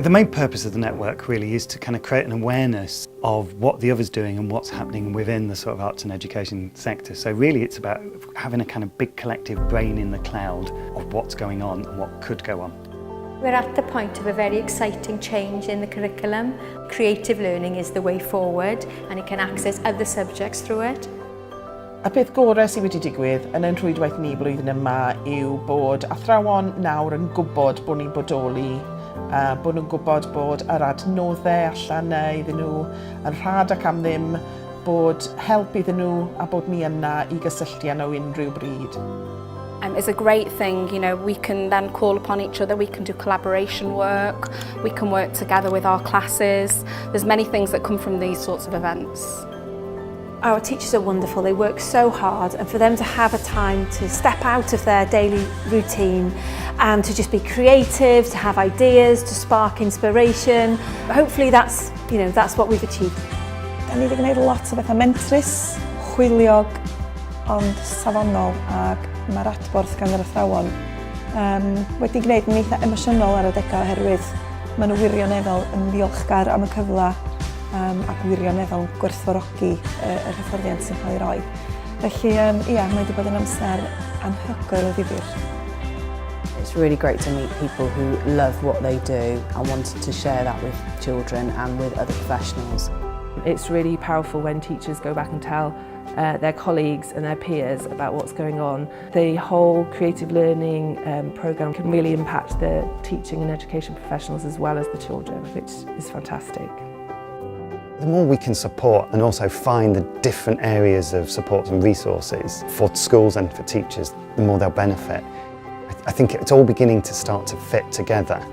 The main purpose of the network really is to kind of create an awareness of what the other's doing and what's happening within the sort of arts and education sector. So really it's about having a kind of big collective brain in the cloud of what's going on and what could go on. We're at the point of a very exciting change in the curriculum. Creative learning is the way forward and it can access other subjects through it. Y peth gorau sydd wedi digwydd yn ein rhwydwaith ni blwyddyn yma yw bod athrawon nawr yn gwybod bod ni'n bodoli, bod nhw'n gwybod bod yr adnoddau allan yna iddyn nhw yn rhad ac am ddim, bod help iddyn nhw a bod ni yna i gysylltu â nhw unrhyw bryd. It's a great thing. We can then call upon each other, we can do collaboration work, we can work together with our classes. There's many things that come from these sorts of events. Our teachers are wonderful, they work so hard, and for them to have a time to step out of their daily routine and to just be creative, to have ideas, to spark inspiration, hopefully that's what we've achieved. Da ni wedi gwneud lot o bethau mentrus, hwyliog, ond safonol, ac mae'r adborth gan yr athrawon wedi gwneud yn eitha emosiynol ar adegau oherwydd maen nhw wirioneddol yn ddiolchgar am y cyfle ac wirioneddol yn gwerthfawrogi yr hyfforddiant sy'n cael ei roi. Felly, ia, mae wedi bod yn amser anhygoel o ddifyr. It's really great to meet people who love what they do and wanted to share that with children and with other professionals. It's really powerful when teachers go back and tell their colleagues and their peers about what's going on. The whole creative learning programme can really impact the teaching and education professionals as well as the children, which is fantastic. The more we can support and also find the different areas of support and resources for schools and for teachers, the more they'll benefit. I think it's all beginning to start to fit together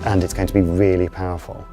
and it's going to be really powerful.